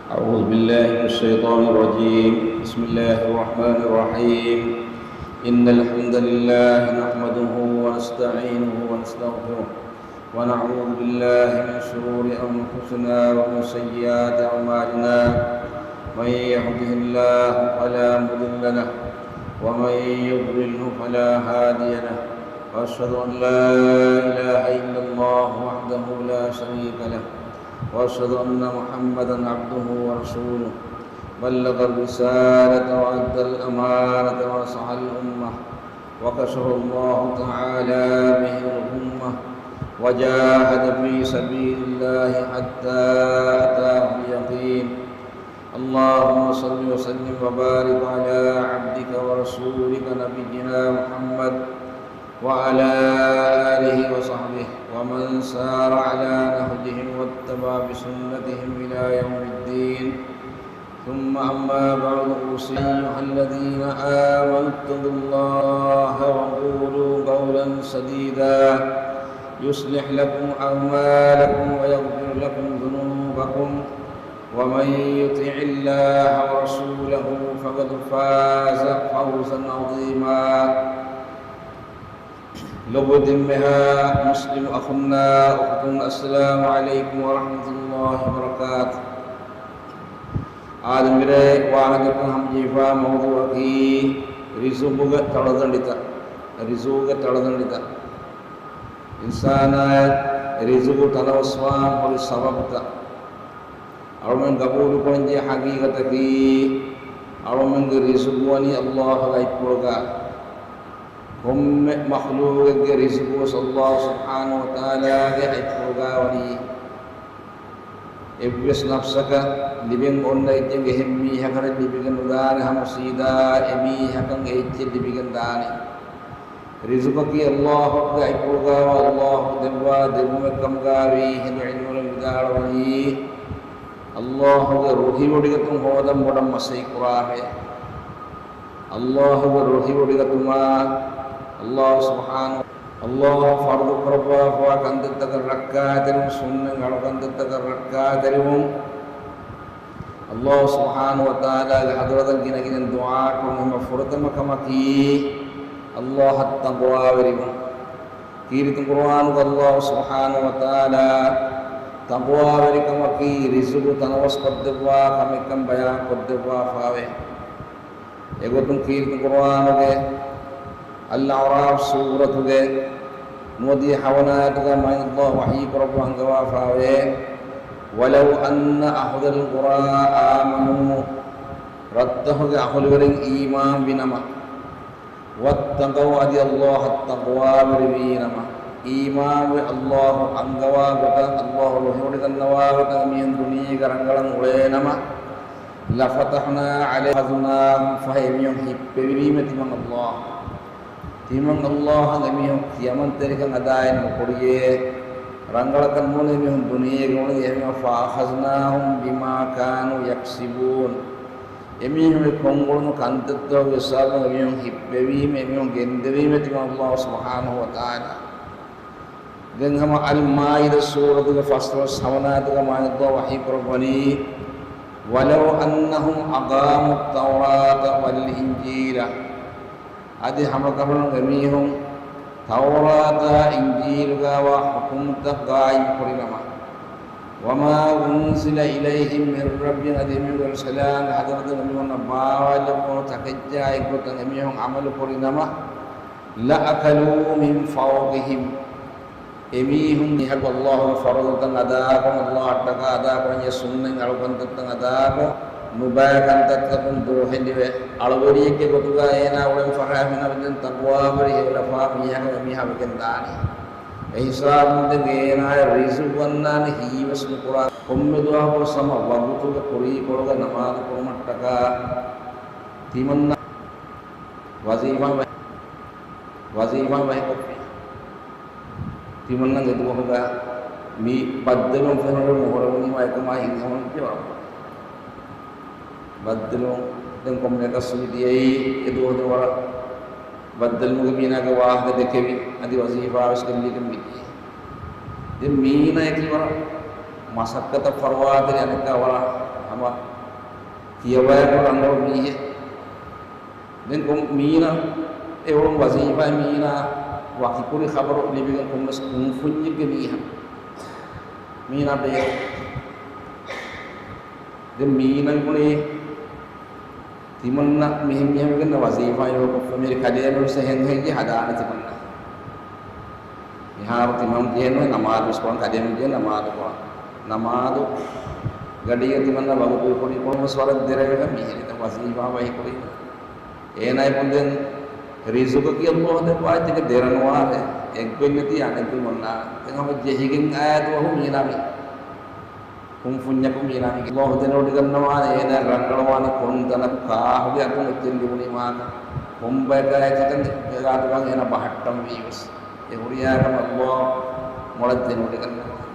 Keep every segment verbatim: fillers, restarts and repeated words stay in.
أعوذ بالله من الشيطان الرجيم. بسم الله الرحمن الرحيم. إن الحمد لله نحمده ونستعينه ونستغفره، ونعوذ بالله من شرور أنفسنا ومن سيئات أعمالنا. من يهده الله فلا مضل له، ومن يضلله فلا هادي له. وأشهد أن لا إله إلا الله وحده لا شريك له، وأشهد أن محمدا عبده ورسوله، بلغ الرسالة وأدى الأمانة ونصح الأمة، وكشف الله تعالى به الغمة، وجاهد في سبيل الله حتى أتاه اليقين. اللهم صل وسلم وبارك على عبدك ورسولك نبينا محمد وعلى آله وصحبه ومن سار على نهجهم واتبع بسنتهم إلى يوم الدين. ثم أما بعد، أوصي أيها الذين آمنوا اتقوا الله وقولوا قولا سديدا يصلح لكم أعمالكم ويغفر لكم ذنوبكم، ومن يطع الله ورسوله فقد فاز فوزا عظيما. ލޮބުވެތި އެންމެހާ މުސްލިމު އަޚުންނާ އުޚުތުން، އައްސަލާމު ޢަލައިކުމް ވަރަޙްމަތުﷲ ވަބަރަކާތު. އާދެ، މިރޭ ވާހަކަތަކުން ހަމަޖެހިފާ މައުޟޫޢަކީ ރިޒުގުގެ ތަޅުދަނޑިތައް. ރިޒުގުގެ ތަޅުދަނޑިތައް. އިންސާނާއަށް ރިޒުގު ތަނަވަސްވާން ހުރި ސަބަބުތައް. އަޅުމެން ގަބޫލުކުރަންޖެހޭ ހަގީގަތަކީ، އަޅުމެންގެ ރިޒުގު ވަނީ ﷲގެ އަތްޕުޅުގަ. ކޮންމެ މަޚްލޫގެއްގެ ރިޒުގުވެސް ﷲ ސުބްޙާނަހޫ ވަތަޢާލާގެ އަތްޕުޅުގަ ވަނީ. އެއްވެސް ނަފްސަކަށް ލިބެން އޮންނަ އެއްޗެއް އެހެން މީހަކަށް ލިބިގެން ނުދާނެ، ހަމަ ސީދާ އެމީހަކަށް އެ އެއްޗެއް ލިބިގެން ދާނެ. ރިޒުގަކީ ﷲގެ އަތްޕުޅުގަވާ ﷲ ދެއްވާ ދެއްވުމެއް ކަމުގައި ވީ. ހިނދު ޢިލްމުވެރިން ވިދާޅުވަނީ، ﷲގެ ރުހިވޮޑިގަތުން ހޯދަން ބޮޑަށް މަސައްކަތް ކުރާށޭ. ﷲގެ ރުހިވޮޑިގަތުމާ، ﷲ ސުބްޙާނަހޫ، ﷲ ފަރުޟު ކުރައްވާފަވާ ކަންތައްތަކަށް ރައްކާތެރިވުން، ސުންނަތް އަޅުކަންތައްތަކަށް ރައްކާތެރިވުން، ﷲ ސުބްޙާނަހޫ ވަތަޢާލާގެ ޙަޟްރަތަށް ގިނަގިނައިން ދުޢާކުރުން ހަމަ ފުރަތަމަ ކަމަކީ، ﷲއަށް ތަޤްވާވެރިވުން. ކީރިތި ޤުރުއާނުގަ ﷲ ސުބްޙާނަހޫ ވަތަޢާލާ ތަޤްވާވެރިކަމަކީ ރިޒުގު ތަނަވަސްކޮށްދެއްވާ ކަމެއްކަން ބަޔާންކޮށްދެއްވާފައެވެ. އެގޮތުން ކީރިތި ޤުރުއާނުގެ އަލްއަޢްރާފް ސޫރަތުގެ ނުވަދިހަ ހަވަނަ އާޔަތުގަ މާތް ﷲ ވަޙީކުރައްވާ އަންގަވާފައެވެ. ولو أن أهل القرى آمنوا، ރަށްތަކުގެ އަހުލުވެރިން އީމާންވިނަމަ، واتقوا، އަދި ﷲއަށް ތަޤްވާވެރިވީނަމަ، އީމާންވެ ﷲ އަންގަވާ ގޮތަށް، ﷲ ރުހިވޮޑިގަންނަވާ ގޮތަށް އެމީހުން ދުނިޔޭގަ ރަނގަޅަށް އުޅޭނަމަ، لفتحنا عليهم، ފަހެ އެމީހުން ހިއްޕެވީމެ ތިމަން ﷲ. ތިމަން ﷲއަށް އެމީހުން ކިޔަމަންތެރިކަން އަދާއެއް ނުކުރިޔޭ. ރަނގަޅަކަށް ނޫން އެމީހުން ދުނިޔޭގަ އުޅެނީ. އެހެންވީމަ، فأخذناهم بما كانوا يكسبون. އެމީހުންގެ ކޮށްއުޅުނު ކަންތައްތަކުގެ ސަބަބުން އެމީހުން ހިއްޕެވީމެ، އެމީހުން ގެންދެވީމެ ތިމަން ﷲ ސުބްޙާނަހޫ ވަތަޢާލާ. ދެން ހަމަ އަލްމާއިދާ ސޫރަތުގެ ފަސްދޮޅަސް ހަވަނަ އާޔަތުގަ މާތް ﷲ ވަޙީކުރައްވަނީ، ولو أنهم أقاموا التوراة والإنجيل. އަދި ހަމަކަށަވަރުން އެމީހުން ތައުރާތާ އިންޖީލުގައިވާ ޙުކުމްތައް ގާއިމްކުރިނަމަ، وما أنزل إليهم من ربهم، އަދި އެމީހުންގެ ރަސްކަލާނގެ ޙަޟްރަތުން އެމީހުންނަށް ބާވާލެއްވުނު ތަކެއްޗާ އެއްގޮތަށް އެމީހުން ޢަމަލު ކުރިނަމަ، لأكلوا من فوقهم، އެމީހުން މީހަކު ﷲގެ ފަރުޟުތައް އަދާކޮށް، ﷲ އަށްޓަކާ އަދާކުރަންޖެހޭ ސުންނަތް އަޅުކަންތައްތައް އަދާކޮށް، ނުބައި ކަންތައްތަކުން ދުރުހެލިވެ، އަޅުވެރިއެއްގެ ގޮތުގަ އޭނާ އުޅެން ފަށާފިނަމަ، ދެން ތަޤްވާވެރި ހެޔޮލަފާ މީހަކަށް އެމީހާ ވެގެން ދާނީ. އެހިސާބުން ދެން އޭނާޔަށް ރިޒުގު ވަންނާނެ ހީވެސް ނުކުރާ. ކޮންމެ ދުވަހަކުވެސް ހަމަ ވަގުތުގެ ކުރީކޮޅުގަ ނަމާދު ކުރުމަށްޓަކާ ތިމަންނަ ވަޒީފާ ވަ-، ވަޒީފާ ވަހިކޮށްފި. ތިމަންނަ އެދުވަހުގަ މި ބައްދަލުވުން ފެނުނު ނުހުރެވުނީމާ އެކަމާ ހިތްހަމަނުޖެހޭ ވަރަށް. ބައްދަލުވުން ދެން ކޮންމެއަކަސް މި ދިޔައީ އެދުވަހު ދެން ވަރަށް ބައްދަލުވުމުގެ މީނާގެ ވާހަކަ ދެކެވި، އަދި ވަޒީފާވެސް ގެއްލިގެން މި ދިޔައީ. ދެން މީނައަކީ ވަރަށް މަސައްކަތަށް ފަރުވާތެރި، އަނެއްކާ ވަރަށް ހަމަ ކިޔަވައިގެން ރަނގަޅު މީހެއް. ދެން ކޮން މީނަ އެ އުޅުނު ވަޒީފާއެއް މީނާ ވަކިކުރި ޚަބަރު ލިބިގެން ކޮންމެސް ކުންފުންޏެއްގެ މީހަކު. މީނާ ބޭ. ދެން މީނަ ބުނީ ތިމަންނަ މިހެން މިހެން ވެގެން ވަޒީފާ އިވަކޮށްފަ މިރި ކަލޭމެން ސެހެން ހެއްޔެ ހަދާނެ ތިމަންނަ. މިހާރު ތިމަން ޖެހެން ނަމާދު ވެސް ކުރަން ކަލޭމެން ޖެހެން ނަމާދު ކުރަން. ނަމާދު ގަޑިއަށް ތިމަންނަ ވަގުތު ކުރި ކުރުމަސް ވަރަށް ދެރަވެގަ މިހިރިތަ ވަޒީފާ ވަހި ކުރީމަ. އޭނާ ބުންދެން ރިޒުގަކީ ﷲ ދެއްވާ އެތިގެ ދެރަނުވާ އެއްގޮތް ނެތި އަނެއްގޮތް އޮންނާނެ. ދެން ހަމަ ޖެހިގެން އާއެދު ވަހު މީނާ މި ކުންފުންޏަކު މީނާ މި ﷲ ދެނެވޮޑިގަންނަވާނެ އޭނާ ރަނގަޅުވާނެ ކޮން ތަނަކު ކާހުގެ އަތުން އެއްޗެއް ލިބުނީމާކަ. ކޮން ބަޔަކާ އެއްޗެއް ތަން ގާތުގަ އޭނާ ބަހައްޓަން ވީވެސް. އެ ހުރިހާ ކަމެއް ﷲ މޮޅަށް ދެނެވޮޑިގަންނަވާނެ.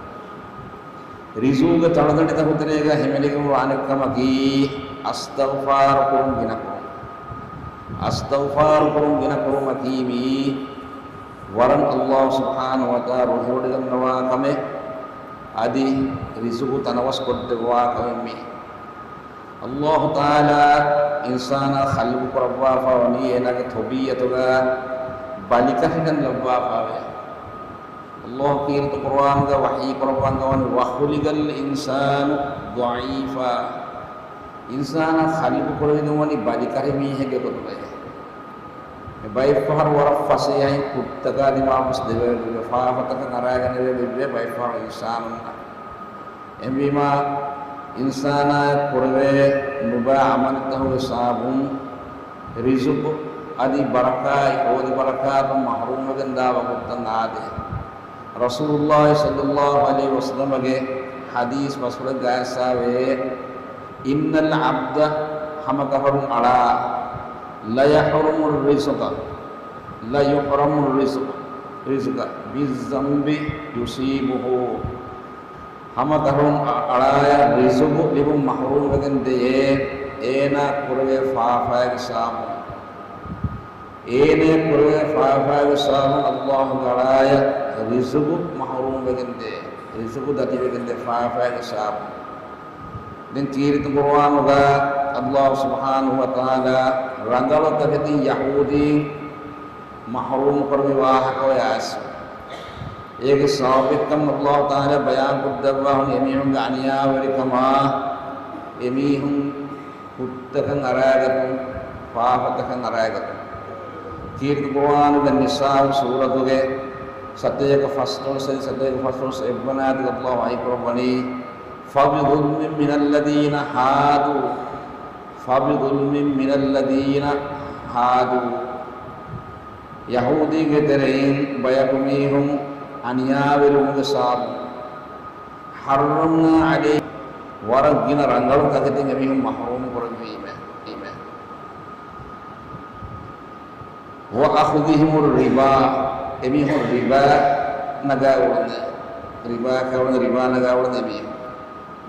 ރިޒުގެ ތަޅުދަނޑިތަކުތެރޭގަ ހިމެނިގެން އަނެއް ކަމަކީ، އަސްތަޣްފާރު ކުރުން ގިނަ ކުރުން. އަސްތަޣްފާރު ކުރުން ގިނަ ކުރުމަކީ މީ ވަރަށް ﷲ ސުބްޙާނަހޫ ވަތަޢާލާ ރުހިވޮޑިގަންނަވާ ކަމެއް، އަދި ރިޒުގު ތަނަވަސް ކޮށްދެއްވާ ކަމެއް މީ. ﷲ ތަޢާލާ އިންސާނާ ޚަލްޤު ކުރައްވާފަ ވަނީ އޭނާގެ ތަބީޢަތުގަ ބަލިކަށިކަން ލައްވާފަވޭ. ﷲ ކީރިތި ޤުރުއާނުގަ ވަޙީ ކުރައްވާން ގަވަނި، "وخلق الإنسان ضعيفا." އިންސާނާ ޚަލްޤު ކުރެވިގެން ވަނީ ބަލިކަށި މީހެއްގެ ގޮތުގައި. މި ބައެއްފަހަރު ވަރަށް ފަސޭހައިން ކުށްތަކާ ދިމާވެސް ދެވޭ، ފާފަތަކަށް އަރާގަނެވޭ ބެއްވޭ ބައެއްފަހަރު އިންސާނުންނަށް. އެހެންވީމާ، އިންސާނާއަށް ކުރެވޭ ނުބައި ޢަމަލުތަކުގެ ސަބަބުން ރިޒުޤު އަދި ބަރަކާތް، ރޯދި ބަރަކާތުން މަޙްރޫމްވެގެން ދާ ވަގުތުތައް އާދޭ. ރަސޫލުﷲ ޞައްލަﷲ ޢަލައިހި ވަސައްލަމަގެ ޙަދީޘް ބަސްފުޅެއްގައި އައިސްފަވޭ، "إن العبد" ހަމަކަށަވަރުން އަޅާ، "ليحرم الرزق، ليحرم الرزق، الرزق بالذنب يصيبه." ހަމަކަށަވަރުން އަ-، އަޅާޔަށް ރިޒުޤު ލިބުން މަޙްރޫމްވެގެން ދެޔޭ، އޭނާ ކުރެވޭ ފާފައިގެ ސަބަބުން. އޭނާ ކުރެވޭ ފާފައިގެ ސަބަބުން ﷲ އަޅާޔަށް ރިޒުޤު މަޙްރޫމްވެގެން ދޭ، ރިޒުޤު ދަތިވެގެން ދޭ ފާފައިގެ ސަބަބުން. ދެން ކީރިތި ޤުރުއާނުގަ ﷲ ސުބްޙާނަހޫ ވަތަޢާލާ ރަނގަޅު ތަކެތިން ޔަހޫދީން މަޙްރޫމް ކުރެއްވި ވާހަކަ އޮތް އައިސް. އޭގެ ސަބަބެއްކަން ﷲ ތަޢާލާ ބަޔާން ކޮށްދެއްވާ ހުން އެމީހުންގެ އަނިޔާވެރިކަމާ، އެމީހުން ކުށްތަކަށް އަރާގަތުން، ފާފަތަކަށް އަރާގަތުން. ކީރިތި ޤުރުއާނުގެ ނިސާއު ސޫރަތުގެ ސަތޭކަ ފަސްދޮޅަސް، ސަތޭކަ ފަސްދޮޅަސް އެއްވަނަ އާޔަތުގަ ﷲ ވަޙީ ކުރައްވަނީ، "فبظلم من الذين هادوا، فبظلم من الذين هادوا." ޔަހޫދީންގެ ތެރެއިން ބަޔަކު މީހުން އަނިޔާވެރިވުމުގެ ސަބަބުން، حرمنا عليهم، ވަރަށް ގިނަ ރަނގަޅު ތަކެތިން އެމީހުން މަޙްރޫމް ކުރެއްވީމެ. وأخذهم الربا، އެމީހުން ރިބާ ނަގާ އުޅުނެ. ރިބާ ކައުޅުނެ، ރިބާ ނަގާ އުޅުނެ އެމީހުން.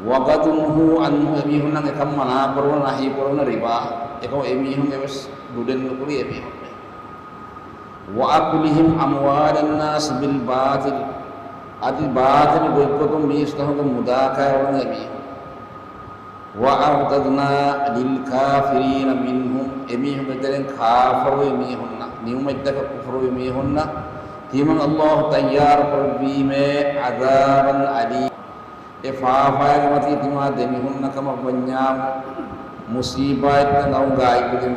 وقد نهوا عنه، އެމީހުންނަށް އެކަން މަނާ ކުރުން، ނަހީ ކުރުން ރިބާ. އެކަމު އެމީހުން އެވެސް ދުދެއް ނުކުރީ އެމީހުން. وأكلهم أموال الناس بالباطل، އަދި ބާޠިލު ގޮތްގޮތުން މީސްތަކުގެ މުދާ ކައި އުޅުން އެމީހުން. وأعتدنا للكافرين منهم، އެމީހުންގެ ތެރެއިން ކާފަރުވި މީހުންނަށް، ނިޢުމަތްތަކަށް ކުފުރުވި މީހުންނަށް ތިމަން ﷲ ތައްޔާރު ކުރެއްވީމޭ عذابا أليما. އެ ފާފައިގެ މަތީ ތިމާ ދެމިހުންނަ ކަމަށް ވަންޏާ މުޞީބާތްތައް އައު ގާތްކުދިން